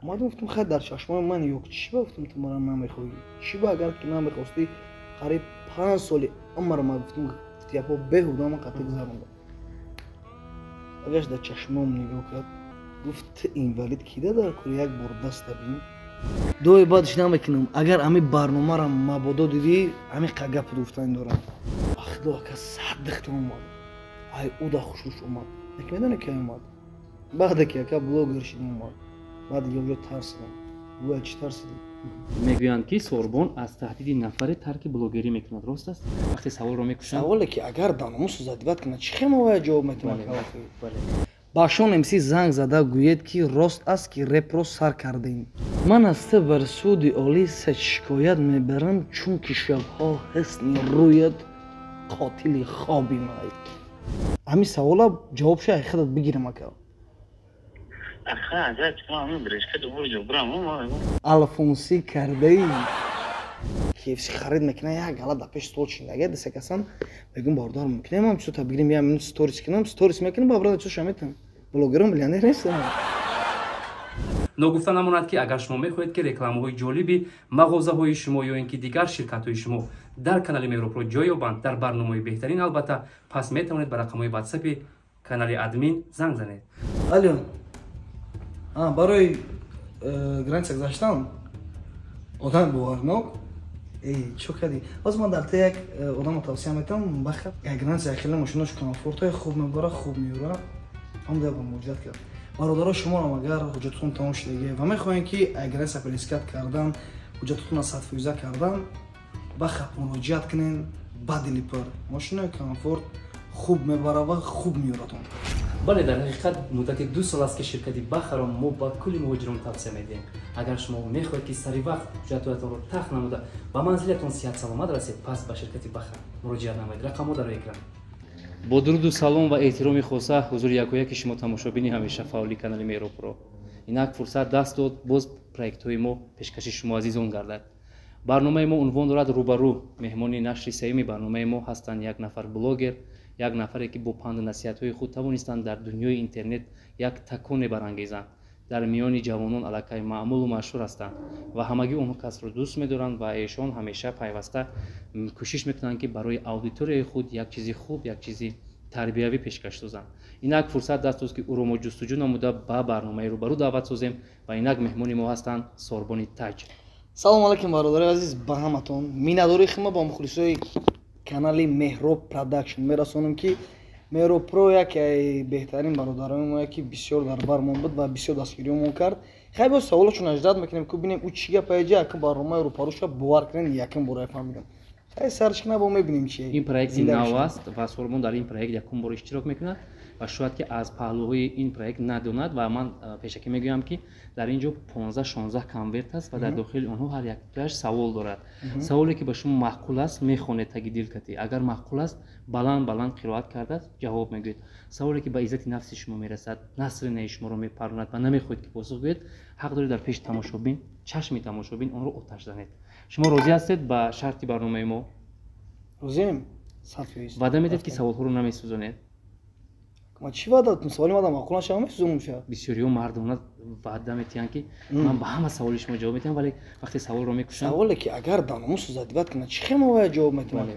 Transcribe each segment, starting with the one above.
Омадам, гуфтам, хай, дар чашмои ман ёк, чӣ ба гуфтам, ту мара намехоҳӣ? Чӣ ба, агар ки намехостӣ, қариб 5 соли умр ма гуфтам, япо беҳуда ман қатъи гузарондам. Агаш дар чашмом нигоҳ кард, гуфт: «Ту инвалид кида дар кор, як бор даста бин». Дуои бадш намекунам. Агар ами барномаро мабодо дидӣ, ами гапу гуфтани дорам. Худо, ака, сад дихта омад, ай уда хушуш омад. Яке медоне, ки омад баъде ки ака блогер шидам, омад. Баъд ё тарсидам. Гӯя, чӣ тарсидӣ? Мегӯянд, ки Сорбон аз таҳдиди нафаре тарки блогерӣ мекунад. Рост аст? Вақте саволро мекушанд. Саволе ки агар даномусу задиват кунад, чӣ хема вая ҷавоб метавонад? Ба Шон МС занг зада гӯед, ки рост аст, ки репро сар кардем. Ман аз ту бар суди олӣ шикоят мебарам, чунки шабҳо ҳисни рӯят қотили хоби май. Ҳамин савола ҷавобша ай худат бигирам, ака. Алфонсӣ кардаи KFC харид мекунам, як гала дар пеши стол шиндага деса касан. Мегӯм: «Бародар, мумкин ман чизо бигирем, як минут сторис кунам?» Сторис мекунам, ба брада чизоша метам. Блогерон миллионер нестам. Ногуфта намонад, ки агар шумо мехоҳед, ки рекламаҳои ҷолиби мағозаҳои шумо ё ин ки дигар ширкатҳои шумо дар канали Меҳробро ҷой ёбанд, дар барномаи беҳтарин албатта, пас метавонед ба рақамҳои ватсапи канали админ занг занед. Алло, барои граница гузаштан одами боварнок чо кардӣ? Ҳозир ман дар та як одамо тавсия метавам. Баха, граница хеле мошинош комфортае, хуб мебара, хуб меёра. Ҳам да ба муроҷиат кард. Бародаро, шуморам агар ҳуҷҷатотон тамом шудагӣ ва мехоҳем, ки граница пересекать кардан, ҳуҷҷатотонро 100% кардан, баха муроҷиат кунен. Ба дили пур мошинои комфорт, хуб мебара ва хуб меёратон. Бале, дар ҳақиқат муддати 2 сол аст, ки ширкати Бахаро мо ба кулли муҳоҷирон тавсия медиҳем. Агар шумо мехоҳед, ки сари вақт ҳуҷҷатҳоятонро тахт намуда, ба манзилатон сиҳат саломат расед, пас ба ширкати Баха муроҷиат намоед. Рақамҳо дар экран. Бо дуруду салом ва эҳтироми хоса ҳузури якояки шумо, тамошобини ҳамеша фаъоли канали Меҳробро. Инак фурсат даст дод, боз проектҳои мо пешкаши шумо азизон гардад. Барномаи мо унвон дорад «Рӯбарӯ». Меҳмони нашри сеюми барномаи мо ҳастанд як нафар блогер, як нафаре, ки бо панду насиҳатҳои худ тавонистанд дар дунёи интернет як таконе барангезанд. Дар миёни ҷавонон аллакай маъмулу машҳур ҳастанд ва ҳамагӣ онҳо касро дӯст медоранд ва эшон ҳамеша пайваста кӯшиш мекунанд, ки барои аудиторияи худ як чизи хуб, як чизи тарбиявӣ пешкаш созанд. Инак фурсат даст дод, ки ӯро мо ҷустуҷӯ намуда, ба барномаи «Рӯбарӯ» даъват созем ва инак меҳмони мо ҳастанд Сорбони Таҷ. Салому алайкум, бародари азиз, ба ҳаматон. Миннатдории хидмат ба мухлисои канали Меҳроб Продакшн мерасонем, ки Меҳроб Про яке беҳтарин бародарони мо, ки бисёр дар бармон буд ва бисёр дастгириёмон кард. Хай, боз саволошон аждад мекунем, ку бинем ӯ чӣ гапа. Еҷа ака, барномаи рӯпарӯша, бовар кунед, якум бора фаҳмидам. Хай, сарч кина, бо мебинем чи. Ин проекти нав аст ва Сорбон дар ин проект якум бор иштирок мекунад ва шояд ки аз паҳлӯҳои ин проект надонад. Ва ман пешакӣ мегӯям, ки дар ин ҷо 15-16 конверт аст ва дар дохили онҳо ҳар яктояш савол дорад. Саволе ки ба шумо маъқул аст, мехонед таги дилкатӣ. Агар маъқул аст, баланд баланд қироат карда ҷавоб мегӯед. Саволе ки ба иззати нафси шумо мерасад, настроение и шуморо мепаронад ва намехоҳед, ки посух гӯед, ҳақ доред дар пеши тамошобин, чашми тамошобин онро оташ занед. Шумо розӣ ҳастед ба шарти барномаи мо? Розием, 100%. Ваъда медиҳед, ки саволҳоро намесӯзонед? Ма чӣ ваъда? Саволи мада маъқул нашава, месӯзонам ша. Бисёриҳо мардона ваъда метиҳанд, ки ман ба ҳама саволи шумо ҷавоб метиҳам, вале вақте саволро мекушанд. Саволе ки агар даномусу задиват кунад, чӣ хема вая ҷавоб метавонад?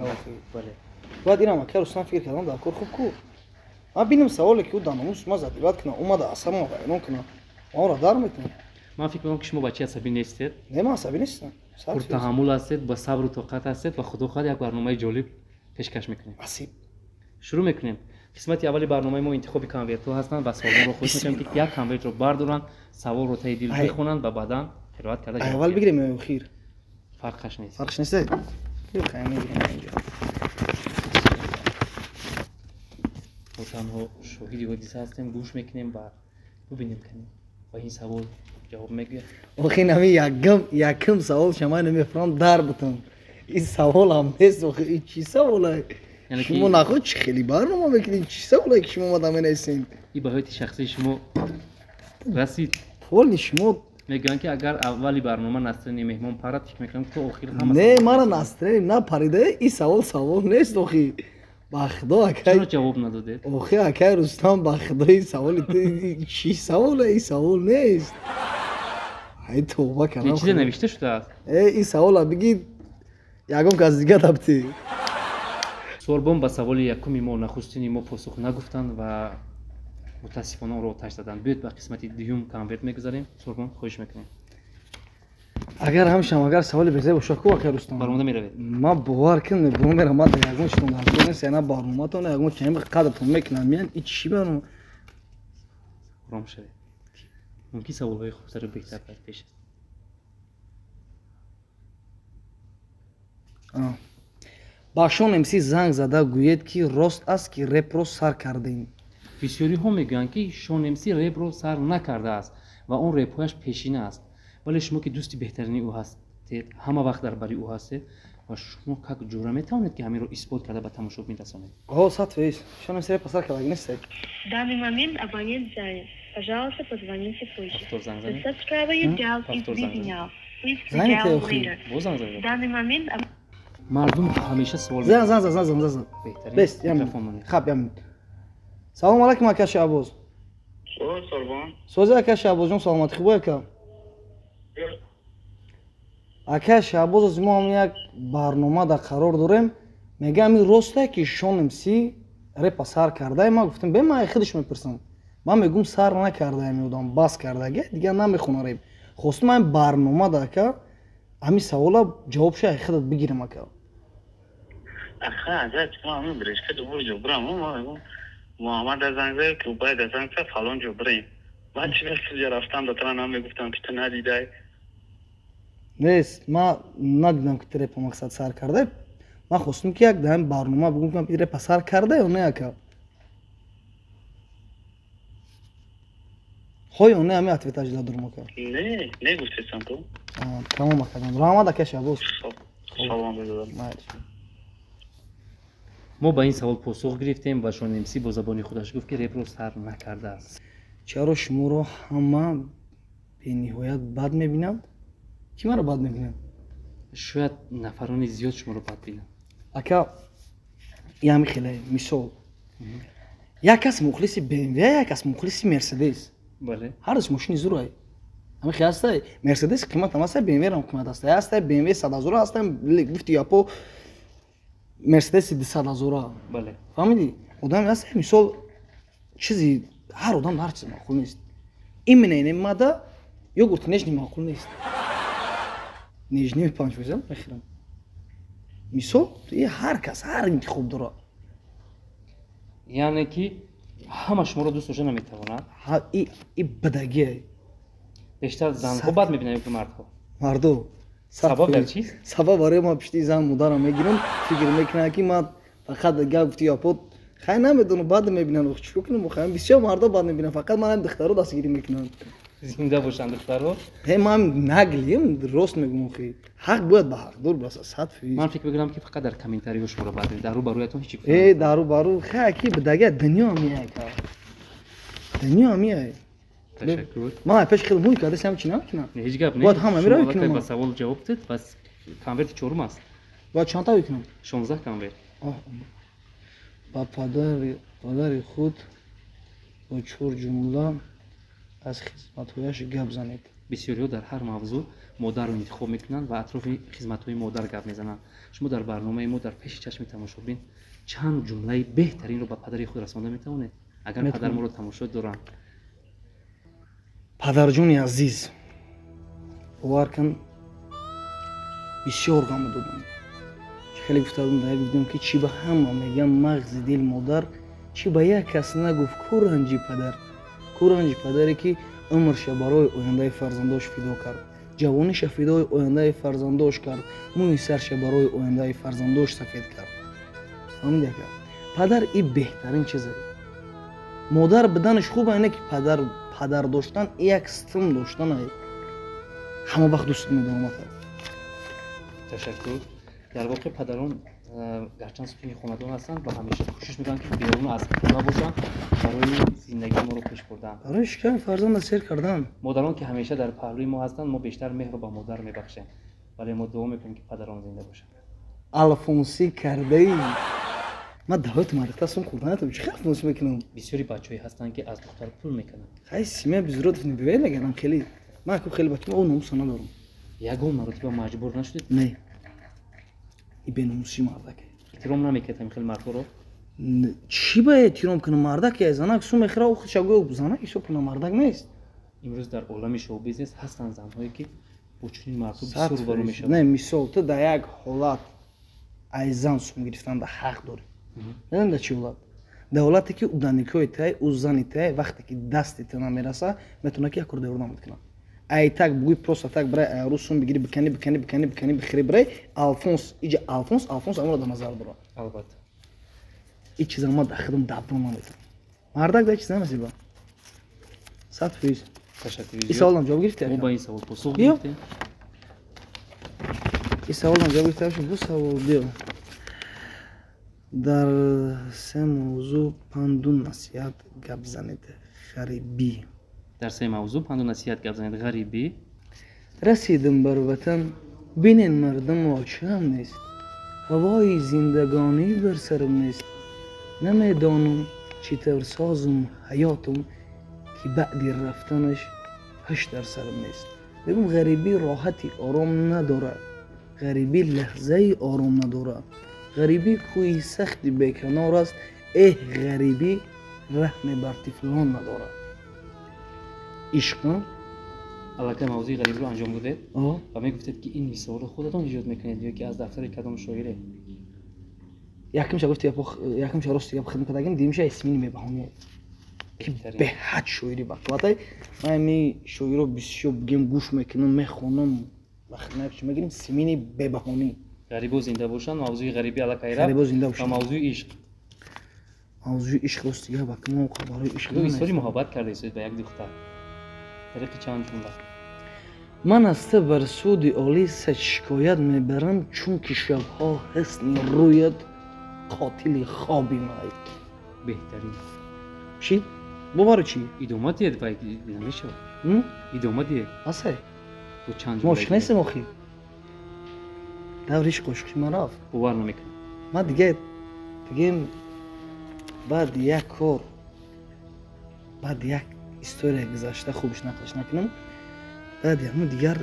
Бояд инам, ака Рустам, фикр кардан дар кор. Хуб ку, ман бинам, саволе ки ӯ даномус ма задиват кунад, омада асабама вайрон кунад, ман ӯро дар метавонам. Ман фикр мекунам, ки шумо бачаи асабӣ нестед. Не, ман асабӣ нестам. Пуртаҳаммул ҳастед, ба сабру тоқат ҳастед ва худо хоҳад, як барномаи ҷолиб пешкаш мекунем. Насиб. Шурӯъ мекунем. Қисмати аввали барномаи мо интихоби конвертҳо ҳастанд ва саволонро хоҳиш мекунем, ки як конвертро бардоранд, саволро таи дил бихонанд ва баъдан қироат карда. Аввал бигирем ё охир? Фарқаш нест. Фарқш нест. Мегирем инҷо. Мо танҳо шоҳиди ҳодиса ҳастем, гӯш мекунем ва бубинем, кани ба ин савол ҷавоб мегӯяд. Охи, нами якум савол шама намефаҳмам, дар бутам. Ин саволам нест. Охи, ин чӣ саволе? Шумо наход чӣ хеле барнома мекунед? Чӣ саволе ки шумо омада менависед? Ин ба ҳаёти шахсии шумо расид. Полный шумо. Мегӯянд, ки агар аввали барнома настроение меҳмон парад, фикр мекунам, то охир ҳама. Не, мара настроение напарида. Ин савол савол нест, охи, ба худо, акай. Чаро ҷавоб надодед? Охи, акай Рустам, ба худо, ин саволи чӣ саволе? Ин савол нест. Ай тавба кардам. Чизе навишта шудааст? Ин савола бигӣ ягон кас дига дабти. Сорбон ба саволи якуми мо, нахустини мо посух нагуфтанд ва мутаассифона онро оташ заданд. Биёед ба қисмати дуюм конверт мегузарем. Сорбон, хоҳиш мекунем. Агар ҳамшам агар саволи безеб бошад, ку ака Рустам? Баромада меравед. Ман бовар кун, мебурам мерам, ман дар ягон чизтон дар нест, яна барноматон ягон чиз қадртон мекунам. Меян и чӣ барнома? Ором шавед. Мумкин саволҳои хубтару беҳтар дар пеш аст. Ба Шон МС занг зада гӯед, ки рост аст, ки репро сар кардем. Бисёриҳо мегӯянд, ки Шон МС репро сар накардааст ва он репҳояш пешина аст. Вале шумо ки дӯсти беҳтарини ӯ ҳастед, ҳама вақт дар бари ӯ ҳастед ва шумо как ҷура метавонед, ки ҳаминро исбот карда ба тамошобин расонед. О, 100%. Шон МС репро сар карда нест. В данный момент абонент занят. Пожалуйста, позвоните позже. Повтор занг The занед. subscriber you dialed is Повтор busy занг занед. now. Please Занят redial я, охи. later. Боз занг В занед. данный момент Мардум ҳамеша савол Зан зан зан зан зан. Беҳтарин Бес, ям. микрофон монед. Хаб ям. Салом алайкум, ака Шаҳбоз. Сорбон. Сози ака Шаҳбозҷон, саломатӣ хуб ака? Ака Шаҳбоз, аз мо ҳам як барнома дар қарор дорем. Мегӯям, ин росте, ки Шон МС репа сар карда? Ман гуфтам, бе ман худаш мепурсам. Ман мегӯм, сар накарда, одам бас кардаги, дигар намехона реп. Хостум ҳамин барнома да ака ҳамин савола ҷавобша худат бигирам, ака. Аха, агар ма ҳамин брешка дубор ҷо бирам, ма мегӯм, Муҳаммад занг зад, ки бояд занг зад, фалон ҷо бирем. Баъд чи вақт ҷо рафтам, да тара намегуфтам, ки ту надидай. Нест, ман надидам, ки ту репа мақсад сар карда. Ман хостум, ки як дар ҳамин барнома бигӯм, ки репа сар карда ё не, ака. Ҳо ё не, ҳамин ответ ажда дорум, ака. Не, не гуфтесам ту. Тамом, ака. Раҳмат, ака Шаҳбоз. Салом додам. Майли. Мо ба ин савол посух гирифтем ва Шон МС бо забони худаш гуфт, ки репро сар накардааст. Чаро шуморо ҳама бениҳоят бад мебинанд? Кӣ маро бад мебинад? Шояд нафарони зиёд шуморо бад бинанд. Ака, ями хеле мисол, як кас мухлиси БМВ, як кас мухлиси Мерседес. Бале. Ҳар душ мошини зурай. Ҳами хел ҳастай, Мерседес қимат ҳам ҳастай, БМВ ҳам қимат ҳастай. Ҳастай БМВ 100 000, ҳастай, гуфти япо, Мерседеси 200 000. Бале. Фаҳмидӣ? Одам ҳастай, мисол, чизи ҳар одам ҳар чиз маъқул нест. Именно ине мада йогурт нежный маъқул нест. Нежный 5% мехӯрам. Мисол, ҳар кас ҳар интихоб дорад. Яъне ки ҳама шуморо дӯст дошта наметавонад. И бадагие. Бештар занҳо бад мебинанд ё ки мардҳо? Мардо. Сабаб дар чист? Сабаб барои ман пишти зан модарам мегирам, фикр мекунам, ки ман фақат гап гуфти япо, хай намедонам, бад мебинанд, чикор кунам, хай бисёр мардо бад мебинанд, фақат ман духтаро дастгирӣ мекунанд. Зинда бошанд духтаро. Э, ман наглием, рост мегӯм, охи. Ҳақ бояд ба ҳақдор бирасад, 100%. Ман фикр мекунам, ки фақат дар комментариҳо шуморо бад мебинанд, дар рӯ ба рӯятон ҳеҷ чӣ. Э, дар рӯ ба рӯ хай ки бадагия, дунё ҳамияй, ка. Дунё ҳамияй. Ташаккур. Ман пеш хеле муй кардасам, чӣ намекунам. Ҳеҷ гап не. Бояд ҳама Шумо мера аллакай мекунам. ба савол ҷавоб дед, пас конверти чорум аст. Бояд чандта мекунам? 16 конверт. Оҳ, ба падари худ бо чор ҷумла аз хизматҳояш гап занед. Бисёриҳо дар ҳар мавзӯъ модарро интихоб мекунанд ва атрофи хизматҳои модар гап мезананд. Шумо дар барномаи мо дар пеши чашми тамошобин чанд ҷумлаи беҳтаринро ба падари худ расонда метавонед, агар Метавонам. падар моро тамошо доранд? Падарҷони азиз, бовар кун, бисёр ғам додам. Хеле гуфта будам дар як видеом, ки чӣ ба ҳама мегӯям мағзи дил модар, чӣ ба як кас нагуфт ку ранҷи падар, ку ранҷи падаре, ки умрша барои ояндаи фарзандош фидо кард, ҷавониша фидои ояндаи фарзандош кард, мӯи сарша барои ояндаи фарзандош сафед кард. Фаҳмиди, ака? Падар и беҳтарин чизе. Модар буданаш хуб, не ки падар. Падар доштан як стим доштан. Ҳама вақт дӯст медорам, ака. Ташаккур. Дар воқеъ падарон гарчанд сутуни хонадон ҳастанд ва ҳамеша кӯшиш мекунанд, ки берун аз хона бошанд барои зиндагии моро пеш бурдан. Барои шиками фарзанда сер кардан. Модарон ки ҳамеша дар паҳлӯи мо ҳастанд, мо бештар меҳрро ба модар мебахшем, вале мо дуо мекунем, ки падарон зинда бошанд. Алфонсӣ кардаи, ман давлати марихта сум хӯрда натам, чӣ хел алфонсӣ мекунам? Бисёри бачаҳое ҳастанд, ки аз духтар пул мекунанд. Хай, семья без уродов не бывает, меганам хеле. Ман ку хеле бача о номуса надорам. Ягон маротиба маҷбур нашудед? Не. И беномусӣ мардаке. Эҳтиром намекард ҳамин хел мардҳоро? Чӣ ба эҳтиром кунам? Мардак я занак су мехӯра, ӯ худша гӯё занак ҳисоб кунам, мардак нест. Имрӯз дар олами шоу-бизнес ҳастанд занҳое, ки бо чунин мардҳо бисёр рӯбарӯ мешаванд. Не, мисол, ту дар як ҳолат ай зан сум гирифтан да ҳақ дорӣ. Медонӣ дар чӣ ҳолат? Дар ҳолате ки ӯ дар никоҳи тай, ӯ зани тай, вақте ки дасти ту намераса, метавона ки як кор девор намекунад. Ай так бугӯй просто так брай айрӯ сум бигирӣ, биканӣ, биканӣ, биканӣ, биканӣ, бихӯрӣ, брай, Алфонс, иҷа Алфонс, Алфонс амро дар назар дорад. Албатта. Ин чиза ман дар худам давом наметавонам. Мардак дар чиз намесиба. 100%. Ташаккур. Ин саволам ҷавоб гирифтӣ? Мо ба ин савол посух гирифтем. Ин саволам ҷавоб гирифта, бу савол биё. Дар се мавзӯъ панду насиҳат гап занед. Ғарибӣ. Дар се мавзӯъ панду насиҳат гап занед. Ғарибӣ. Расидам бар ватан, бинен мардум очам нест. Ҳавои зиндагонӣ бар сарам нест. Намедонам чӣ тавр созам ҳаётам, ки баъди рафтанаш ҳаш дар сарам нест. Мегӯм ғарибӣ роҳати ором надорад. Ғарибӣ лаҳзаи ором надорад. Ғарибӣ кӯҳи сахти беканор аст. Эҳ, ғарибӣ раҳме бар тифлон надорад. Ишқ. Аллакай мавзӯи ғарибиро анҷом додед ва мегуфтед, ки ин мисолро худатон эҷод мекунед ё ки аз дафтари кадом шоире? Якумша гуфти, якумша рости гап хидм кардагим, дуюмша Исмини Беҳбаҳонӣ. Ки беҳад шоири бақувватай. Ман ами шоиро бисёр бигем гӯш мекунам, мехонам, вақт чӣ мегирем, Симини Бебаҳонӣ. Ғарибо зинда бошанд, мавзӯи ғарибӣ аллакай рафт. Ғарибо зинда бошанд. Ва мавзӯи ишқ. Мавзӯи ишқ рости гап, мо барои ишқ изҳори муҳаббат кардаед ба як духтар. Тариқи чанд ҷумла. Ман аз ту бар суди олӣ сад шикоят мебарам, чунки шабҳо ҳусни рӯят қотили хоби май. Беҳтарин. Чӣ? Бовари чӣ? Идома диҳед, вай намешавад. Идома диҳед. Асе? Бо чанд мо ошиқ нестем охи. Даври ишқ ошиқи ман рафт. Бовар намекунам. Ман дига бигем баъди як кор, баъди як история гузашта хубш нақлш накунам, баъди ҳамун дигар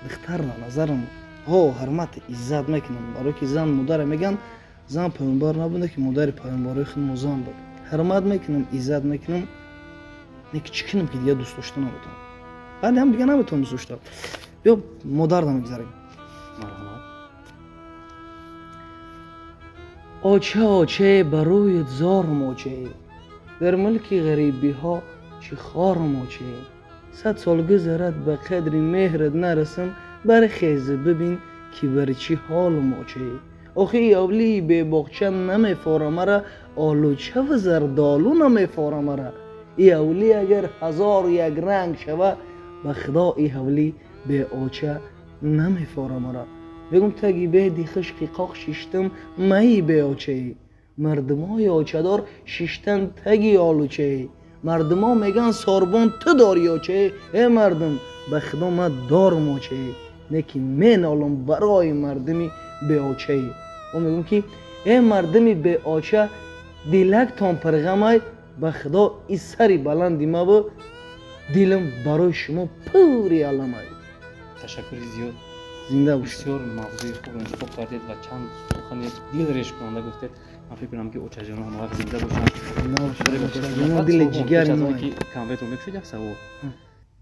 духтар на назарам ҳо ҳурмати иззат мекунам, барое ки зан модаре мегӯянд, зан паёмбар набуда ки модари паёмбарои худмо зан буд. Ҳурмат мекунам, иззат мекунам, не ки чӣ кунам ки дигар дӯст дошта наметавонам. Баъди ҳам дигар наметавонам дӯст дошта. Биё модар намегзарем. Марҳамат. Оча оче ба рӯят зорам оче, дар мулки ғарибиҳо чӣ хорам оче, 100 сол гузарад ба қадри меҳрат нарасам, бархез бибин ки бар чӣ ҳолам оче. Охи авлии бебоғча намефора мара, олучаву зардолу намефора мара. И авлӣ агар ҳазор як ранг шава, ба худо и ҳавлӣ беоча намефора мара. Мегум таги беди хушки қоқ шиштам, майи беочаи. Мардумои очадор шиштан таги олучаи. Мардумо мегӯянд сорбон ту дори очаи. Э мардум, ба худо ман дорам очаи, не ки менолам барои мардуми беочаи. Мо мегӯем ки э мардуми беоча, дилактон пирғамай, ба худо и сари баланди мабу, дилам барои шумо пури аламай. Ташаккури зиёд. Зинда бошед. Бисёр мавзӯи хубро интихоб кардед ва чанд сухани дилрешкунанда гуфтед. Ман фикр кунам ки очаҷонон ҳамавақт зинда бошанд. Дили ҷигари мо. Ки конвертро мекушед, як савол.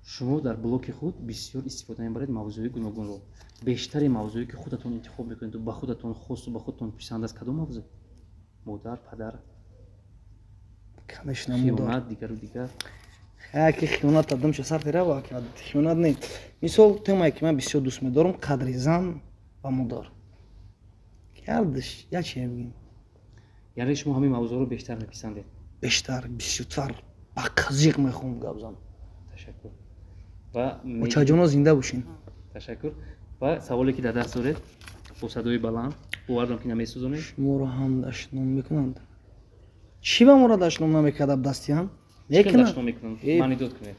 Шумо дар блоки худ бисёр истифода мебаред мавзӯи гуногунро. Бештари мавзӯе ки худатон интихоб мекунед ба худатон хосу ба худатон писанд аст, кадом мавзӯъ? Модар, падар? Конечно, модар. Хиёнат, дигару дигар. Ки хиёнат адамша сар терава, хиёнат не. Мисол, темае ки ман бисёр дӯст медорам, қадри зан ва модар. Ҳардуш як чизе бигем. Яъне шумо ҳамин мавзӯъро бештар меписандед? Бештар, бисёртар ба қазиқ мехоҳам гап занам. Ташаккур. Ва очаҷоно зинда бошин. Ташаккур. Ва саволе ки дар даст доред бо садои баланд, бовар дорам ки намесӯзонед. Шуморо ҳам дашном мекунанд. Чӣ ба моро дашном намекард абдастиам? Мекунанд. Ман идод кунед.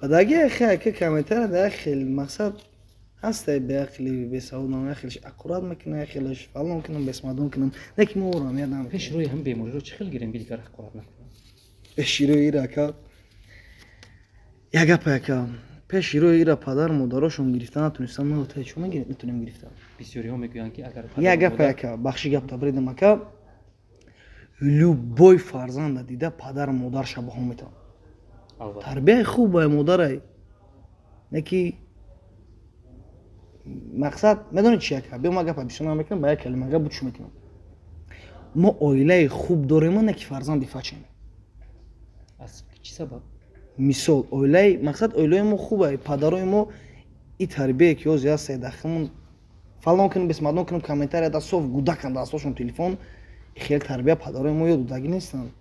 Бадаги хе комментар да хел мақсад ҳастай беақли бесавод нам хелш аккурат мекунад, хелш фалон кунам, бесмадон кунам. Не ки мо ора меядам. Пеш рӯи ҳам бемориро чӣ хел гирем ки дигар ҳақорат накунам? Пеш рӯи рака. Як гап яка. Пеши роҳи ира падар модарошон гирифта натунистан, ма та чо метунем гирифта. Бисёриҳо мегӯянд, ки агар як гап, яка бахши гап табридам, ака, любой фарзанда дида падар модарша баҳо метавон. Тарбияи хуб бай модарай, не ки мақсад медонед чи, яка биё, ма гапа бисёр намекунам, ба як калима гап бучӯ мекунам. Мо оилаи хуб дорем, не ки фарзанди фачем. Аз чӣ сабаб? Мисол, оилаи мақсад, оилаи мо хубай, падарои мо и тарбие ки ҳозир ҳаст дахимон, фалон кунем, бесмадон кунем, комментария да соф гудакан дастошон телефон, хел тарбия падарои мо ёд додагӣ нестанд.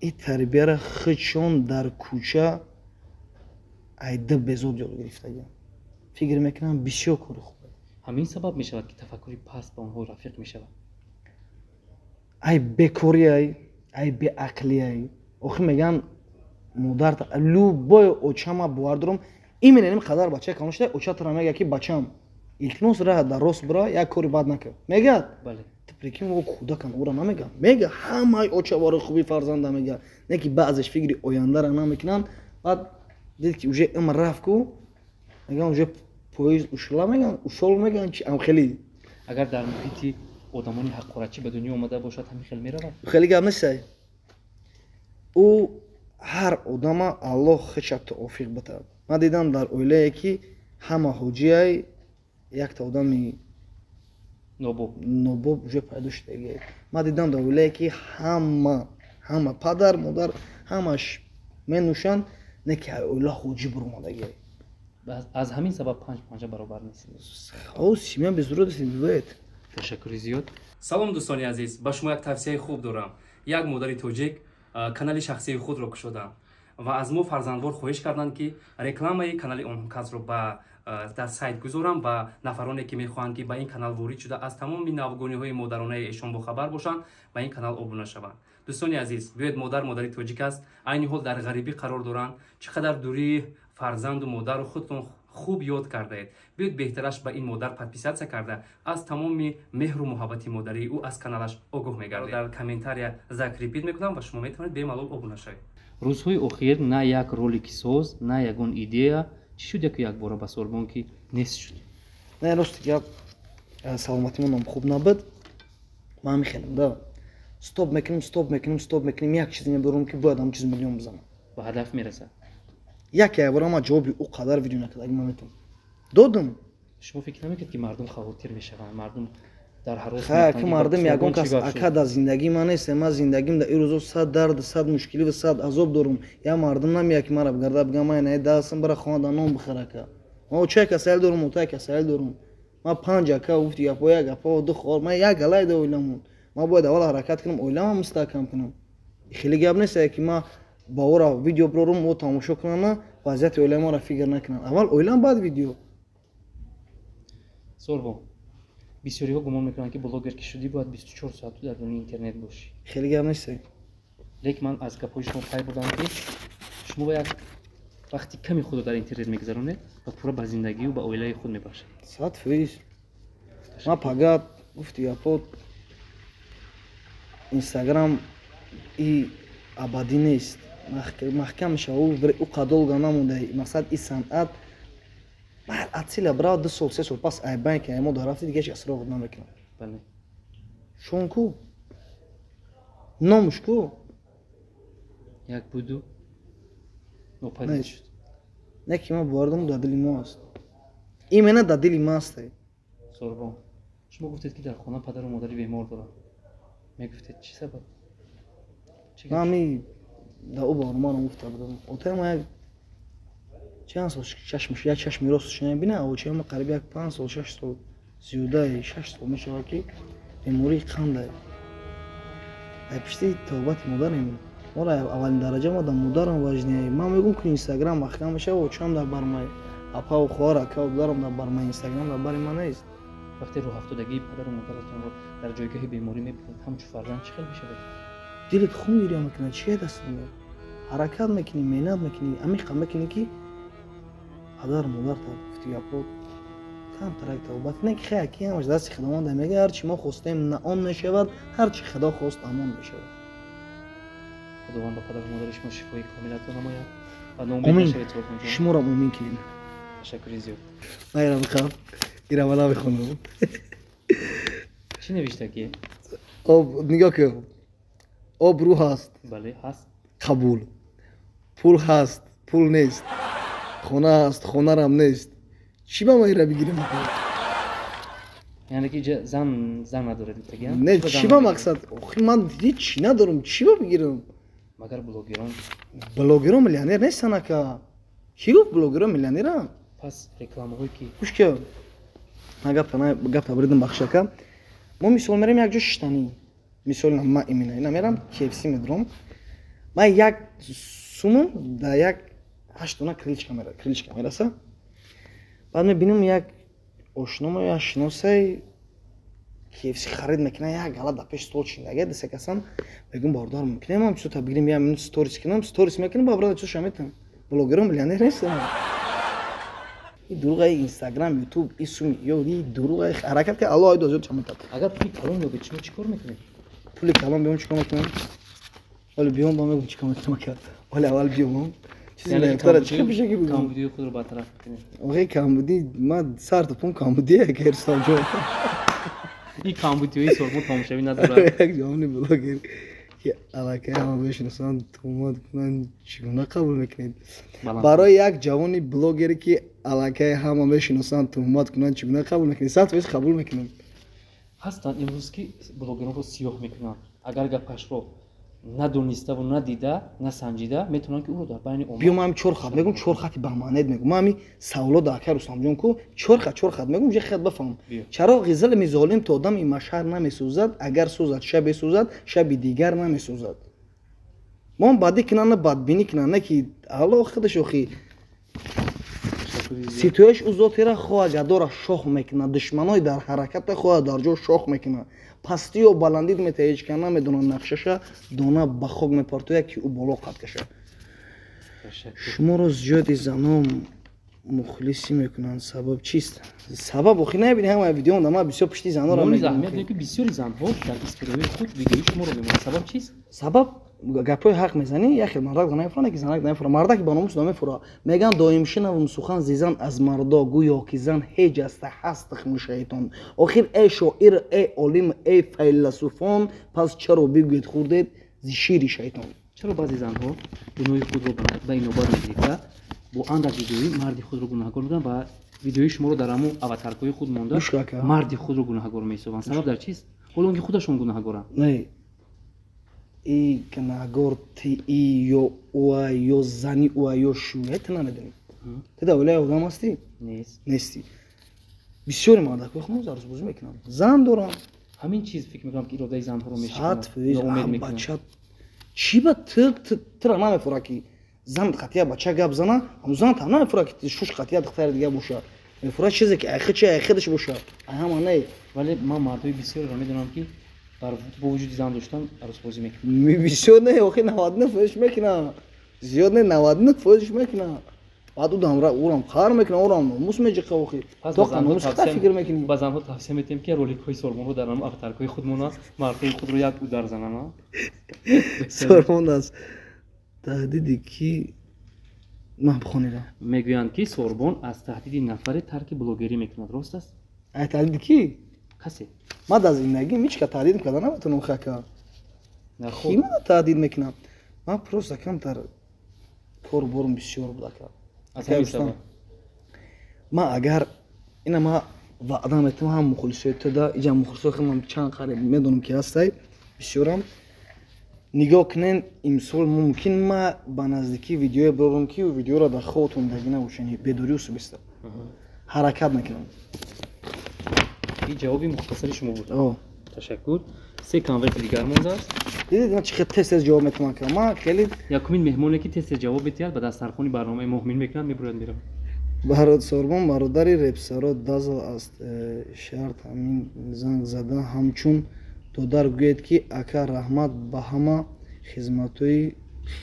И тарбияра худшон дар кӯча айда безод ёд гирифтагианд. Фикр мекунам, бисёр кори хуб. Ҳамин сабаб мешавад, ки тафаккури паст ба онҳо рафиқ мешавад. Ай бекориай, ай беақлиай. Охир мегӯянд модар, любой очама бовар дорам, именно ин қадар бача калон шуда, очатара мегӯяд, ки бачам, илтимос, раҳ дар рост бира, як кори бад накар, мегӯяд. Ту прикинь, о кӯдакам ӯра намегӯяд, мега ҳамаи оча барои хуби фарзанда мегӯяд, не ки баъзеш фикри ояндара намекунанд. Баъд дид, ки уже умр рафт ку, мегӯянд, уже поезд ушла, мегӯянд, ушол, мегӯянд, чи амхели. Агар дар муҳити одамони ҳақоратчӣ ба дунё омада бошад, ҳамин хел меравад? Хеле гап нестай. Ӯ ҳар одама Аллоҳ худша тавфиқ битад. Ман дидам дар оилае, ки ҳама ҳоҷиай, якта одами нобоб нобоб уже пайдо шудагиай. Ман дидам дар оилае, ки ҳама падар модар ҳамаш менӯшанд, не ки оила ҳоҷӣ буромадагиай. Аз ҳамин сабаб панҷ панҷа баробар нест. О, семья без уродов не бывает. Ташаккури зиёд. Салом, дӯстони азиз, ба шумо як тавсияи хуб дорам. Як модари тоҷик канали шахсии худро кушоданд ва аз мо фарзандвор хоҳиш карданд, ки рекламаи канали он касро ба дар сайт гузорам ва нафароне, ки мехоҳанд, ки ба ин канал ворид шуда, аз тамоми навгониҳои модаронаи эшон бохабар бошанд, ба ин канал обуна шаванд. Дӯстони азиз, биёед, модар модари тоҷик аст, айни ҳол дар ғарибӣ қарор доранд. Чӣ қадар дурии фарзанду модару худтон хуб ёд кардаед. Биёед, беҳтараш ба ин модар подписаться карда, аз тамоми меҳру муҳаббати модарии ӯ аз каналаш огоҳ мегардед. Дар комментария закрепить мекунам ва шумо метавонед бемалол обуна шавед. Рӯзҳои охир на як ролики соз, на ягон идея. Чӣ шуд, яку якбора ба Сорбон ки нест шуд? Не, рости гап, саломатимонам хуб набуд. Ман мехелам да стоп мекунем, стоп мекунем, стоп мекунем, як чизе мебарам, ки бояд ҳам чиз миллион бизанам. Ба ҳадаф мерасад. Як якбора ман ҷавоби ӯ қадар видео накард, ман метавонам додум. Шумо фикр намекунед, ки мардум хавотир мешаванд, мардум дар ҳарос? Ха, ки мардум ягон кас ака дар зиндагии ман нест. Ман зиндагим дар ин рӯзо сад дард, сад мушкилӣ ва сад азоб дорум. Я мардум намеяд, ки мара бигарда бигам, ман инаи дастам бара хона да нон бихар. Ака, ман очай касал дорум, отай касал дорум, ман панҷ ака, гуфти гапо, як апо, ду хор, ман як галай да оиламон. Ман бояд аввал ҳаракат кунам, оиламам мустаҳкам кунам. Хеле гап нест, ки ман ба ора видео бирорум, о тамошо кунам, вазъияти оилаи маро фикр накунам. Аввал оилам, баъд видео. Сорбон, бисёриҳо гумон мекунанд, ки блогер ки шудӣ, бояд 24 соат дар дуни интернет бошӣ. Хеле гап нест. Лекин ман аз гапҳои шумо пай бурдам, ки шумо як вақти ками худро дар интернет мегузаронед ва пурра ба зиндагию ба оилаи худ мебахшед. 100%. Ман пага, гуфти гапо, Инстаграм и абадӣ нест, маҳкам мешава, ӯ қадолга намонда. Мақсад, и санъат атсила бирава, 2 сол, 3 сол пас айбайн ки мо дар рафти, дига ҳеч кас роғ намекунад. Шон ку, номуш ку. Як буду нопадид шуд. Не ки ман бовар дорам, дар дили мо аст, именно дар дили ма аст. Сорбон, шумо гуфтед, ки дар хона падару модари бемор дорам, мегуфтед, чӣ сабаб? Ман да ӯ баҳроманам гуфта будам, отаи ма як чанд сол чашмаш, як чашми росташ намебина, а очаи ма қариб як 5 сол, 6 сол, зиёдаи 6 сол мешавад, ки бемории қандай. Дар пишти тавбати модарем моро аввалин дараҷа ма дар модарам важнее. Ман мегӯм, ки Инстаграм маҳкам мешава, очаам дар бармай, апаву хоҳар, акаву додарам дар бармай, Инстаграм дар бари ман нест. Вақте рӯҳафтодагии падару модаратонро дар ҷойгоҳи беморӣ мебинед, ҳамчун фарзанд чӣ хел мешавед? Дилат хун гирён мекунад, чие даст меяд, ҳаракат мекунӣ, меҳнат мекунӣ, амиқа мекунӣ, ки падару модар гуфти гапо камтарак тавбат не ки хая, ки ҳамаш дасти худованд. Мега, ҳарчи мо хостем, на он мешавад, ҳарчи худо хост, амон мешавад. Худованд ба падару модари шумо шифои комил ато намояд ва ноумед нашавед Сорбонҷон. Шуморо омин кунед. Ташаккури зиёд. Ман ира мехоҳам, ира ман намехонам. Чӣ навиштагӣ? Об, нигоҳ кун. Обрӯ ҳаст. Бале, ҳаст. Қабул. Пул ҳаст, пул нест. Хона ҳаст, хонарам нест. Чӣ ба ман ира бигирам? Яъне ки зан надоред гуфтагӣ? Не, чӣ ба мақсад? Охи ман ҳеҷ надорам, чӣ ба бигирам? Магар блогерон? Блогерон миллионер нестанд, ака. Кӣ гуфт блогерон миллионеранд? Пас рекламаҳое ки гӯш ки, ман гапта буридам, бахш ака. Мо мисол мерем як ҷо шиштанӣ. Мисол ман именно ина мерам KFC медурам. Ман як сумум дар як 8 дона крылечка мераса. Баъд мебинам як ошномо я шиносай KFC харид мекунад, як гала дар пеши стол чиндага десе касан. Мегӯм, бародар, мумкин ман чизо та бигирем, як минут сторис кунам, сторис мекунам, ба бародар чизо шаметам. Блогерон миллионер нестанд. И дурӯғаи Инстаграм, Ютуб, и суми, ё и дурӯғаи ҳаракат ки Аллоҳ айдо зиёд шаметад. Агар пули калон ёбед, шумо чӣ кор мекунед? Пули калон биём, чӣ кор мекунам? Ҳоло биём, ба мегӯм чӣ кор мекунам, ака. Ҳоло аввал биём. Чизе наёфтара чӣ бишаки бигӯм? Камбудии худро бартараф мекунед. Охи камбудӣ, ман сар то пом камбудие, ака Рустамҷон. Ин камбудиҳои Сорбон тамошавӣ надорад. Як ҷавони блогер ки аллакай ҳама мешиносанд, туҳмат кунанд, чӣ гуна қабул мекунед? Барои як ҷавони блогере ки аллакай ҳама мешиносанд, туҳмат кунанд, чӣ гуна қабул мекунед? 100% қабул мекунем. Ҳастанд имрӯз ки блогеронро сиёҳ мекунанд. Агар гапашро надониставу надида, насанҷида, метавонанд ки ӯро дар байни омма биё, ман чор хат мегӯм, чор хати бамаънед мегӯм. Ман ҳами саволо дар ака Рустамҷон ку чор хат, чор хат мегӯм, ҷа хат бафаҳмам. Чароғи зулми золим то дами машҳар намесӯзад, агар сӯзад шабе сӯзад, шаби дигар намесӯзад. Мо бадӣ кунанд, на бадбинӣ кунанд, на ки Аллоҳ худаш охи ситоиш ӯ зотера хоҳа гадора шоҳ мекунад, душманои дар ҳараката хоҳа дар ҷо шоҳ мекунад. Пастӣ ё баландид мета ҳеҷ кас намедонад нақшаша, дона ба хок мепартояд ки ӯ боло қад кашад. Шуморо зиёди занон мухлисӣ мекунанд, сабаб чист? Сабаб охи набини ҳама видеоам ман бисёр пишти занонро мегӯям ки бисёри занҳо дар историяҳои худ видеои шуморо мемонанд. Сабаб чист? Сабаб гапҳои ҳақ мезанӣ, як хел мардак намефура, не ки занак намефура, мардаки ба номус намефура. Мегӯянд доим шинавум сухан зи зан аз мардо, гӯё ки зан ҳеҷ аста ҳаст тухми шайтон. Охир эй шоир, эй олим, эй файласуфон, пас чаро бигӯед хӯрдед зи шири шайтон? Чаро баъзе занҳо гуноҳи худро ба инобат мегирифта, бо андак видеои марди худро гунаҳгор мекунанд ва видеои шуморо дар ҳамун аватаркҳои худ монда марди худро гунаҳгор меҳисобанд? Сабаб дар чист? Ҳоло он ки худашон гунаҳгоранд. Не, и гунаҳгор ти и ё ӯа ё зани ӯа ё шӯя, ту намедонӣ. Ту дар оилаи одам ҳастӣ? Нестӣ. Бисёри мардакҳои худмон зарӯзбозӣ мекунанд, зан доранд. Ҳамин чиз фикр мекунам ки иродаи занҳоро мешиканад. 100% бача чӣ ба тура намефура ки зан қатия бача гап зана, ҳамун зан там намефура ки шуш қатия духтари дига боша. Мефура чизе ки айхи чи айхидаш боша. Ай ҳама не. Вале ман мардои бисёреро медонам ки бо вуҷуди зан доштан арӯсбозӣ мекунанд. Бисёр не, охи 99% мекунанд. Зиёд не, 99% мекунанд. Баъд ӯ дамра ӯрам қаҳр мекунад, ӯрам номус меҷиқа охи. То номус хата фикр мекунӣ. Ба занҳо тавсия метиҳем ки роликҳои Сорбонро дар ҳамон аватаркҳои худ монанд, мардҳои худро як удар зананд. Сорбон аст таҳдиди ки ман бихонидам. Мегӯянд ки Сорбон аз таҳдиди нафаре тарки блогерӣ мекунад, рост аст? Ай таҳдиди ки? Касе. Ман дар зиндагим ҳеҷ ка таҳдид карда наметавонам хака. Ки мана таҳдид мекунам? Ман просто камтар кору борум бисёр буд ака. Ман агар ина ман ваъда метавам ҳам мухлисои туда, иҷа мухлисои худам чанд қариб медонам ки ҳастай бисёрам. Нигоҳ кунен, имсол мумкин ма ба наздикӣ видеое бирорам ки видеоро дар хобатон дагӣ набошад, бедорӣ субиста. Ҳаракат мекунам. Ин ҷавоби мухтасари шумо буд. Ташаккур. Се конверти дигар мондааст. Дидед ман чӣ хел тез тез ҷавоб метавонам кунам? Ман хеле якумин меҳмоне ки тез тез ҷавоб медиҳад ба дастархони барномаи моҳмин мекунад, мебурад меравад. Барод Сорбон бародари репсаро Дазл аст. Шарт ҳамин занг зада ҳамчун додар гӯед ки ака раҳмат ба ҳама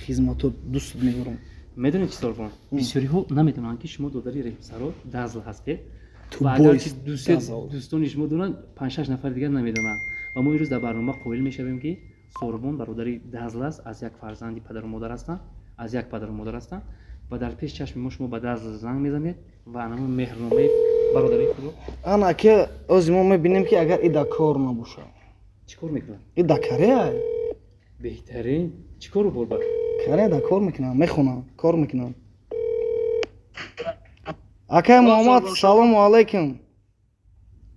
хизматот дӯст медорам. Медонед чӣ Сорбон? Бисёриҳо намедонанд ки шумо додари репсаро Дазл ҳастед. Ва агар ки дӯстони шумо донанд, 5-6 нафари дигар намедонанд. Ва мо имрӯз дар барнома қоил мешавем ки Сорбон бародари Дазл аст, аз як фарзанди падару модар ҳастанд, аз як падару модар ҳастанд ва дар пеш чашми мо шумо ба Дазл занг мезанед ва анамон меҳрномаи бародарии худро. Ана ки ози мо мебинем, ки агар и да кор набошад. Чӣ кор мекунад? И да Корея. Беҳтарин. Чӣ кору борбар? Корея да кор мекунам, мехонам, кор мекунам. Акай Муҳаммад, салому алайкум.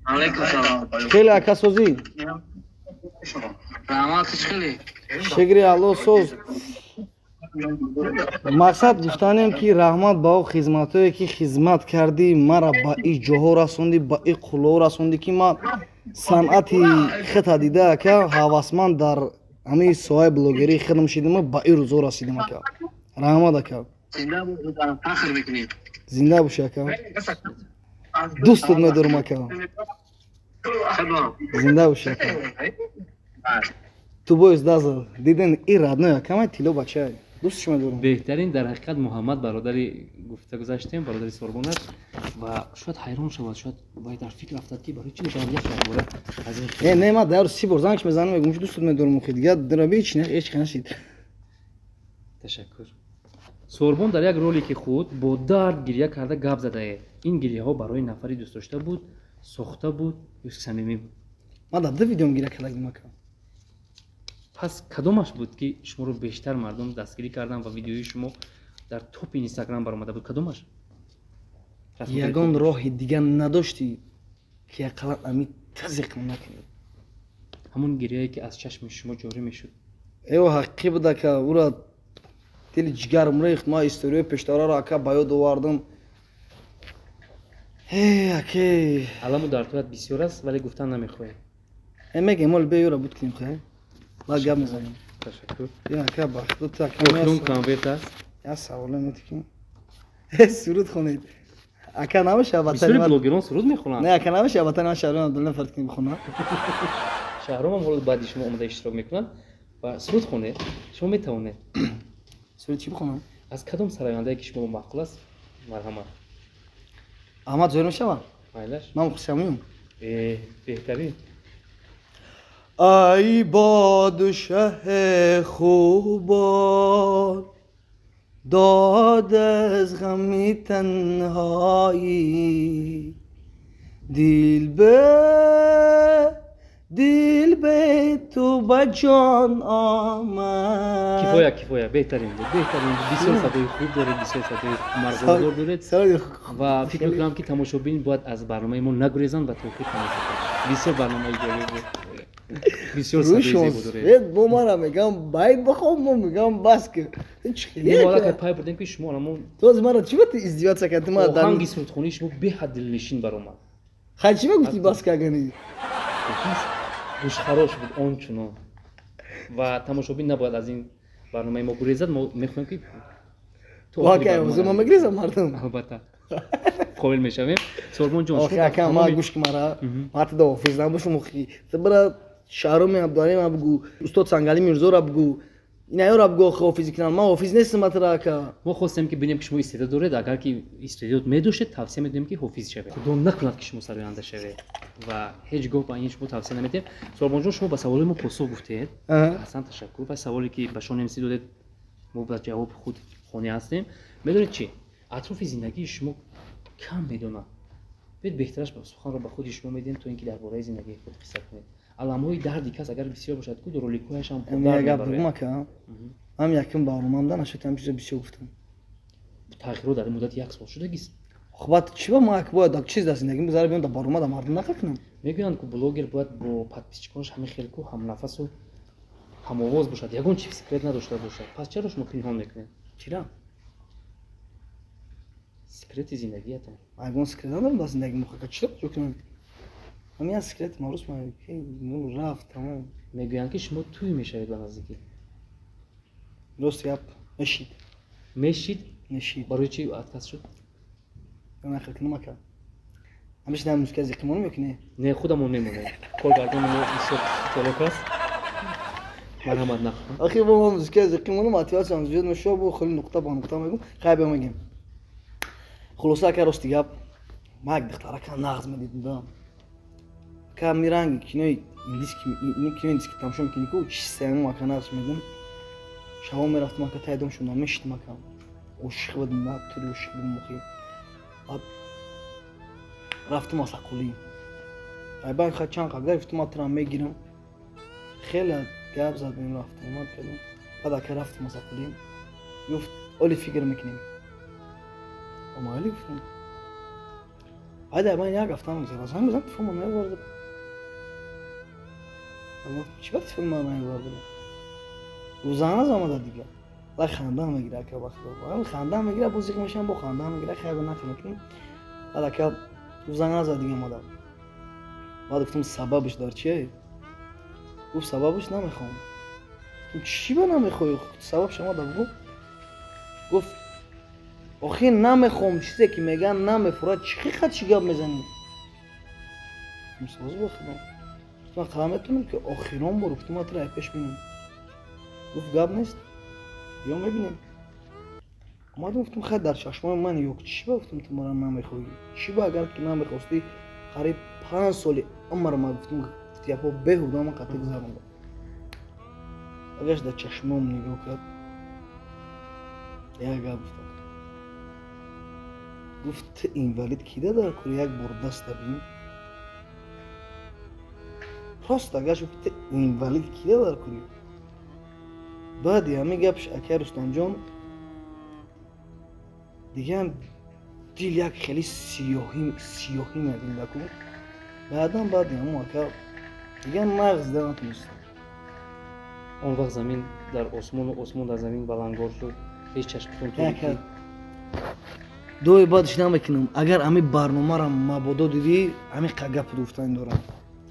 Алайкум салом. Хеле, ака, созӣ? Раҳмат, хеле. Шукри Алло, соз. Мақсад гуфтанем, ки раҳмат ба о хизматҳое, ки хизмат кардӣ, мара ба и ҷоҳо расондӣ, ба и қуллоҳо расондӣ, ки ман санъати хита дида, ака, ҳавасманд дар ҳамаи соҳаи блогерии хидм шидим, ба и рӯзҳо расидим, ака. Раҳмат, ака. Зинда бошӣ, ака, дӯстат медорам, ака. Зинда бошӣ, ака. Ту боис даза диден и родной акамай, тило бачай, дӯстш медорам. Беҳтарин. Дар ҳақиқат, Муҳаммад бародари гуфта гузаштем, бародари Сорбон аст ва шояд ҳайрон шавад, шояд вай дар фикр афтад, ки барои чӣ метавонад як бора аз ин Э, не, ман дар 30 бор зангш мезанам, мегӯм, ки дӯстат медорам, охи дигар дираби ҳеч ҳеч нашид. Ташаккур. Сорбон дар як ролики худ бо дард гирья карда гап задае. Ин гирьяҳо барои нафари дӯстдошта буд, сохта буд ё самимӣ буд? Ман дар ду видеом гиря карда будам, ака. Пас кадомаш буд, ки шуморо бештар мардум дастгирӣ карданд ва видеои шумо дар топи Инстаграм баромада буд? Кадомаш? Ягон роҳи дигар надоштӣ, ки ақаллан ами тазиқ накунӣ? Ҳамон гирьяе, ки аз чашми шумо ҷорӣ мешуд. Эво, ҳақиқӣ буд, ака. Ура дили ҷигарм рехт. Ман историяи пештараро, ака, ба ёд овардам. Э, аке. Аламу дардҳоят бисёр аст, вале гуфтан намехоҳем. Э, мегем, оли бе ёра буд кунем, хай, баъд гап мезанем. Ташаккур. Я, ака, ба худо ту, ака. Охирон конверт аст. Я саволе метиким. Э, суруд хонед, ака, намешава? Бисёри блогерон суруд мехонанд. Не, ака, намешава, ватани ман Шаҳром Абдулла фард кунем, бихонам? Шаҳромам ҳоло баъди шумо омода иштирок мекунад ва суруд хонед. Шумо метавонед. Суруд чӣ бихонам? Аз кадом сарояндае, ки шумо маъқул аст, марҳамат. Аҳмад Зоҳир мешава? Майлаш. Ман мухлисамюм. Э, беҳтарин. Ай подшоҳи хубон, дод аз ғами танҳоӣ, дил бе дил бе ту ба ҷон омад. Кифоя, кифоя. Беҳтарин буд, беҳтарин буд. Бисёр садои хуб доред, бисёр садои марғубдор доред ва фикр мекунам, ки тамошобин бояд аз барномаи мо нагурезанд ва то охир тамошо кунанд. Бисёр барномаи ҷолиб буд, бисёр садои зебо доред. Бо мара мегам, байт бихом, мо мегам, бас ки. Мо аллакай пай бурдем, ки шумо аламон Тоз мара чӣ ба ту издеваться кард? Ма оҳанги сурудхонии шумо беҳад дилнишин баромад. Хай, чӣ мегуфтӣ, бас кагани? Гӯшхарош буд он чунон ва тамошобин набояд аз ин барномаи мо гурезад. Мо мехоҳем, ки мо мегрезам мардум. Албатта, қоил мешавем, Сорбон ҷон. Охи, ака, ма гӯш ки, мара ма ту да ҳофиз набошум, охи. Ту бира Шаҳроми Абдуалима бугӯ, устод Сангали Мирзора бугӯ, инаёра бугӯ, охи, ҳофизӣ кунам. Ман ҳофиз нестам, батра, ака. Мо хостем, ки бинем, ки шумо истеъдод доред. Агар ки истеъдод медоштед, тавсия медиҳем, ки ҳофиз шавед. Худо накунад, ки шумо сароянда шавед ва ҳеҷ гоҳ ба ин шумо тавсия намедиҳем. Сорбонҷон, шумо ба саволои мо посух гуфтед, ҳасан, ташаккур. Ва саволе, ки ба Шон МС додед, мо ба ҷавоби худ қонеъ ҳастем. Медонед чӣ? Атрофи зиндагии шумо кам медонад. Биёед, беҳтараш суханро ба худи шумо медиҳем, то ин ки дар бораи зиндагии худ қисса кунед. Аламҳои дарди кас агар бисёр бошад, ку роликҳояшам. Гап бигӯм, ака, ҳам якум барномаам да нашуд, ҳам чизо бисёр гуфтам. Тағйирот дар муддати як сол шудагист. Хуб, баъд чӣ ба ма бояд чиз дар зиндагим бизара, биём дар барнома, дар мардум нақл кунам? Мегӯянд, ку блогер бояд бо подписчиконаш ҳамин хел ку ҳамнафасу ҳамовоз бошад, ягон чи секрет надошта бошад. Пас чаро шумо пинҳон мекунед? Чира? Секрети зиндагиятон. Ягон секрет надорам дар зиндагим, ака, чиро ҷо кунам? Ҳамин як секрет марус рафт, тамом. Мегӯянд, ки шумо тӯй мешавед ба наздикӣ. Рост гап, мешид. Мешид? Мешид. Барои чи отказ шуд? Нақл кунам, ака? Ҳамеша дар мусиқа зиқимонам ё ки не? Не, худамон мемонем. Коргардони мо бисёр чолок аст. Марҳамат, нақл кун. Охи, бо мо мусиқа зиқимонам, мотиватсиям зиёд мешава, бо хеле нуқта ба нуқта мегӯм. Хай, биё, мегем. Хулоса, ака, рости гап, ма як духтарака нағз медидам, ака, миранги кинои Индийский кино, индийский тамошо мекунӣ ку, чиста ҳамон ака нақш медим. Шабо мерафтам ака, таи дом шудам, мешидам ака. Ошиқ будем, на тури ошиқ будем охи. Баъд рафтам Асақулӣ. Айбан ха чанд қагдар гуфтам, ман тура мегирам. Хеле гап задем, рафтам, омад кардем. Баъд ака рафтам Асақулӣ. Гуфт, оли фикр мекунем. Омайли гуфтам. Баъд айбан як ҳафта мегузарад. Занг мезанам, телефонма наоварда. Чӣ ба телефон ман наоварда? Гуфт, занг назамада дига. Ва ханда мегира ака вақт. Ханда мегира, боз зиқ мешам, бо ханда мегира, хайр нақл мекунем. Баъд ака гуфт, занг назад дига мада. Баъд гуфтам, сабабаш дар чие? Гуфт, сабабаш намехоҳам. Гуфтам, чӣ ба намехоҳӣ? Сабабш омада бигӯ. Гуфт, охир намехоҳам, чизе ки мегӯянд намефурад, чӣ хат чӣ гап мезанӣ? Гуфтам, соз ба худо. Гуфтам, ман қалам метавонам ки охирон бор, гуфтам, ман туро ай пеш бинам. Гуфт, гап нест, ё мебинем. Омадам, гуфтам, хайр, дар чашмои ман ёк, чӣ ба гуфтам, ту мара намехоҳӣ? Чӣ ба агар ки намехостӣ, қариб 5 соли умр ма гуфтам, гуфтияпо беҳуда ман қатъи гузарондам. Агаш дар чашмом нигоҳ кард, як гап гуфтам. Гуфт, ту инвалид кида дар кор як бор даста бин? Просто агаш гуфт, ту инвалид кида дар кори? Баъди ҳамин гапш акай Рустамҷон, дигаам дил як хеле сиёҳӣ мебиндаку. Баъдан баъди ҳамон ака дига нағз дида натонистам. Он вақт замин дар осмону осмон дар замин баландгор шуд. Ҳеҷ чашмтон торикӣ. Дуои баъдш намекунам. Агар ҳамин барномаро мабодо дидӣ, ҳамин гап гуфтан дорам.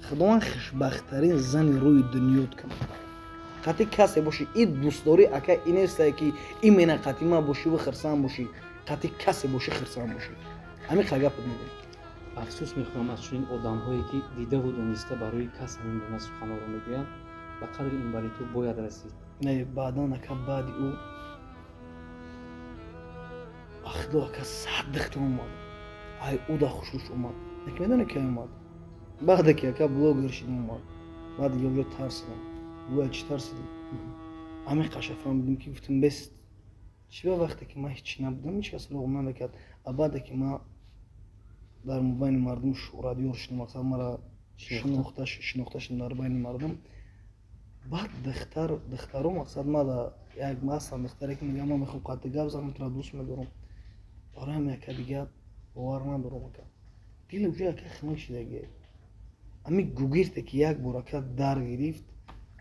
Худованд хушбахттарин зани рӯи дунёт кунад. Қатъи касе бошӣ, ин дӯстдорӣ ака ин нестае ки именно қатъи ман бошиву хирсанд бошӣ. Қатъи касе бошӣ, хирсанд бошӣ. Ҳамин гап мегӯям. Афсӯс мехӯрам аз чунин одамҳое ки дидаву дониста барои кас ҳамин гуна суханҳоро мегӯянд. Ба қадри инвалидҳо бояд расид. Не, баъдан ака баъди ӯ ахло ака 100 духтар омад. Ай ӯ да хушрӯш омад. Яке медонӣ кай омад? Баъде ки ака блогер шидам омад. Баъд дига ӯ тарсидам. Гӯя чӣ тарсидӣ? Ҳамин қаша фаҳмидем ки гуфтам, бест. Чӣ ба вақте ки ман ҳеҷ набудам, ҳеҷ кас роғ намекард. А баъде ки ман дар мобайни мардум шӯҳратёр шудам, мақсад мара шинохта шудам дар байни мардум. Баъд духтаро мақсад мада як ҳастам духтаре ки мегӯям, ман мехоҳам қатъи гап занам, туро дӯст медорам. Бароям яка дига бовар надорам ака. Дил уже ака хунук шидагӣ. Ҳамин гугирте ки як бор ака дар гирифт,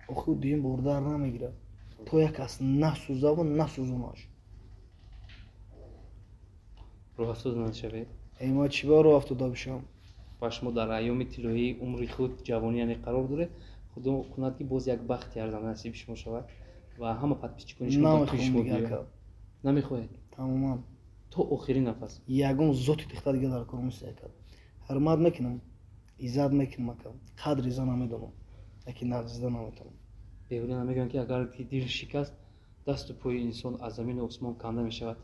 охир дуюм бор дар намегирад. То як кас насӯзаву насӯзонаш. Роҳ афтода нашавед? Эй, ман чӣ ба роҳ афтода бошам? Ва шумо дар айёми тиллоии умри худ ҷавонӣ яъне қарор доред. Худо кунад ки боз як бахти арзанда насиби шумо шавад ва ҳама подписчикони шумо ба тӯи шумо биёянд. Намехоҳед? Тамоман. То охирин нафас. Ягон зоти духтар дига дар кор нест ака. Ҳурмат мекунам, иззат мекунам ака. Қадри зан намедонам, лекин нағзида наметавонам. Беҳуда намегӯянд ки агар дил шикаст, дасту пои инсон аз замину осмон канда мешавад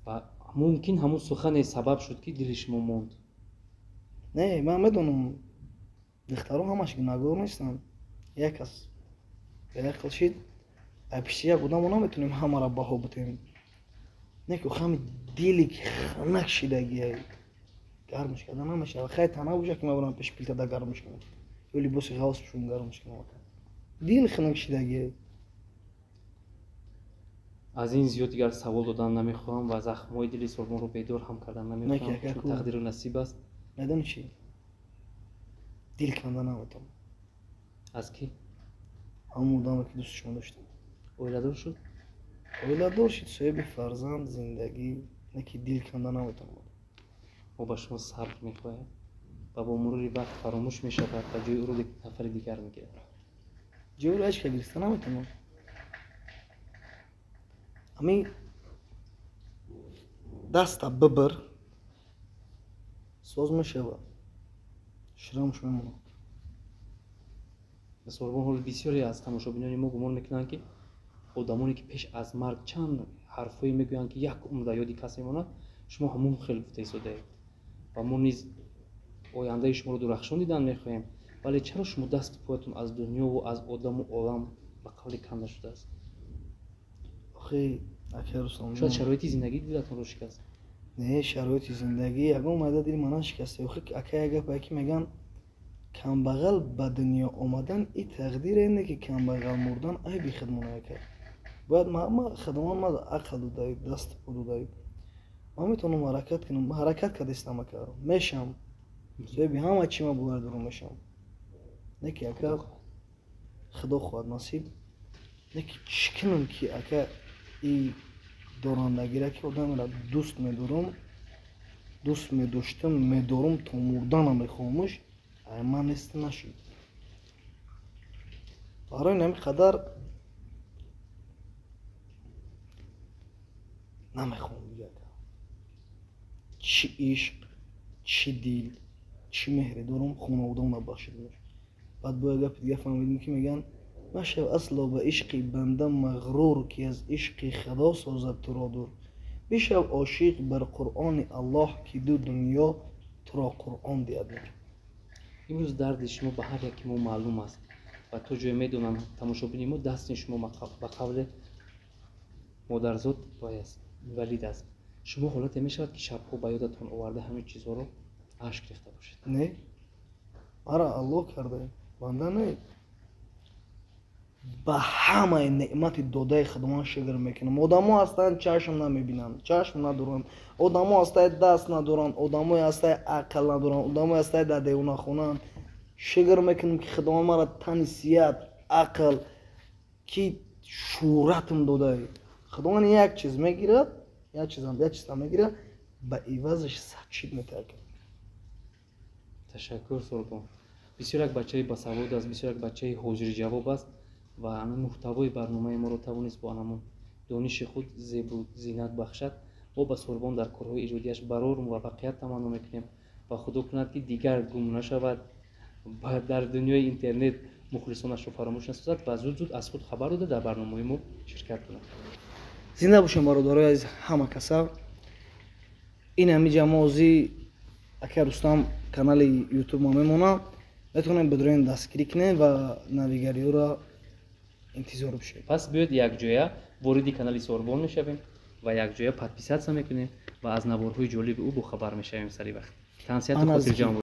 ва мумкин ҳамун сухане сабаб шуд ки дили шумо монд. Не, ман медонам, духтаро ҳамаш гунаҳгор нестанд. Як кас беақл шид, ай пишти як одам мо наметавонем ҳамаро баҳо битем. Не ки ҳами дили ки ханак шидагиай гармш карда намешавад. Хай тана боша ки ман барам пеши плитада гармш кунам ё либоси ғавс пӯшум гармш кунам. Дил хунук шидагиай. Аз ин зиёд дигар савол додан намехоҳам ва захмҳои дили Сурбонро бедор ҳам кардан намехоҳам, чун тақдиру насиб аст. Медонӣ чӣ? Дил канда наметавонам. Аз кӣ? Ҳамон одаме ки дӯстшон доштам. Оиладор шуд? Оиладор шуд, соҳиби фарзанд, зиндагӣ, не ки дил канда наметавонам. Мо ба шумо сабр мехоҳем ва бо мурури вақт фаромӯш мешавад ва ҷои ӯро нафари дигар мегирад. Ҷои ӯро ҳеҷ кас гирифта наметавонам. Ҳамин даста бибир, соз мешавад, ширамш мемонад. Сурбон, ҳол бисёре аз тамошобинони мо гумон мекунанд ки одамоне ки пеш аз марг чанд ҳарфҳое мегӯянд ки як умр дар ёди кас мемонад, шумо ҳамон хел гуфта истодаед ва мо низ ояндаи шуморо дурахшон дидан мехоҳем. Вале чаро шумо дасту поятон аз дунёву аз одаму олам ба қавли канда шудааст? Охи, ака Рустам, шояд шароити зиндагӣ дилатонро шикаст? Не, шароити зиндагӣ ягон майда дили мана шикаста. Охи, ака, як гапае ки мегӯянд, камбағал ба дунё омадан и тақдире не, ки камбағал мурдан айби худмона. Ака, бояд ма худованд ма ақл додаи, дасту по додаи, ман метавонам ҳаракат кунам, ҳаракат кардистам, ака, мешам соҳиби ҳама чӣ, ма бовар дорам, мешам. Не ки, ака, худо хоҳад, насиб. Не ки чӣ кунам, ки, ака, и дорандагира, ки одамеро дӯст медорам, дӯст медоштам, медорам, то мурданам мехоҳамш, ай ман нест нашуд. Барои ҳамин қадар намехоҳам дига, ака. Чӣ ишқ, чӣ дил, чӣ меҳре дорам, хонаводаам набахшидамш. Баъд бо як гапи дига фаҳмидем, ки мегӯянд: машав асло ба ишқи банда мағрур, ки аз ишқи худо созад туро дур, бишав ошиқ бар Қуръони Аллоҳ, ки ду дунё туро Қуръон диҳад нур. Имрӯз дарди шумо ба ҳар яки мо маълум аст ва то ҷое медонам, тамошобини мо, дасти шумо ба қавле модарзод вай аст, инвалид аст. Шумо ҳолате мешавад, ки шабҳо ба ёдатон оварда ҳамин чизҳоро ашк рехта бошед? Не, мара Аллоҳ карда, банда не. Ба ҳамаи неъмати додаи худованд шукр мекунам. Одамо ҳастанд, чашм намебинанд, чашм надоранд, одамо ҳастанд, даст надоранд, одамое ҳастанд, ақл надоранд, одамое ҳастанд, дар девонахонанд. Шукр мекунам, ки худованд мара тани сиҳат, ақл, ки шӯҳратам додай. Худованд як чиз мегирад, як чизам, як чизам мегирад, ба ивазаш сад чиз метаҳад. Ташаккур, Сорбон. Бисёр як бачаи басавод аст, бисёр як бачаи ҳозирҷавоб аст ва ҳамин муҳтавои барномаи моро тавонист бо ҳамон дониши худ зебу зинат бахшад. Мо ба Сорбон дар корҳои иҷодияш барор муваффақият таманно мекунем ва худо кунад, ки дигар гум нашавад, дар дунёи интернет мухлисонашро фаромӯш насозад ва зуд зуд аз худ хабар дода, дар барномаҳои мо ширкат кунад. Зинда бошем, бародарои азиз, ҳама каса. Ин ҳами ҷамози ака Рустам канали ютуб ма мемонам, метавонем бидроен, дастгирӣ кунем ва навигариҳоро интизор бошед. Пас биёед, якҷоя вориди канали Сорбон мешавем ва якҷоя подписаться мекунем ва аз наворҳои ҷолиби ӯ бохабар мешавем сари вақт. Тансиҳату хотирҷамъ.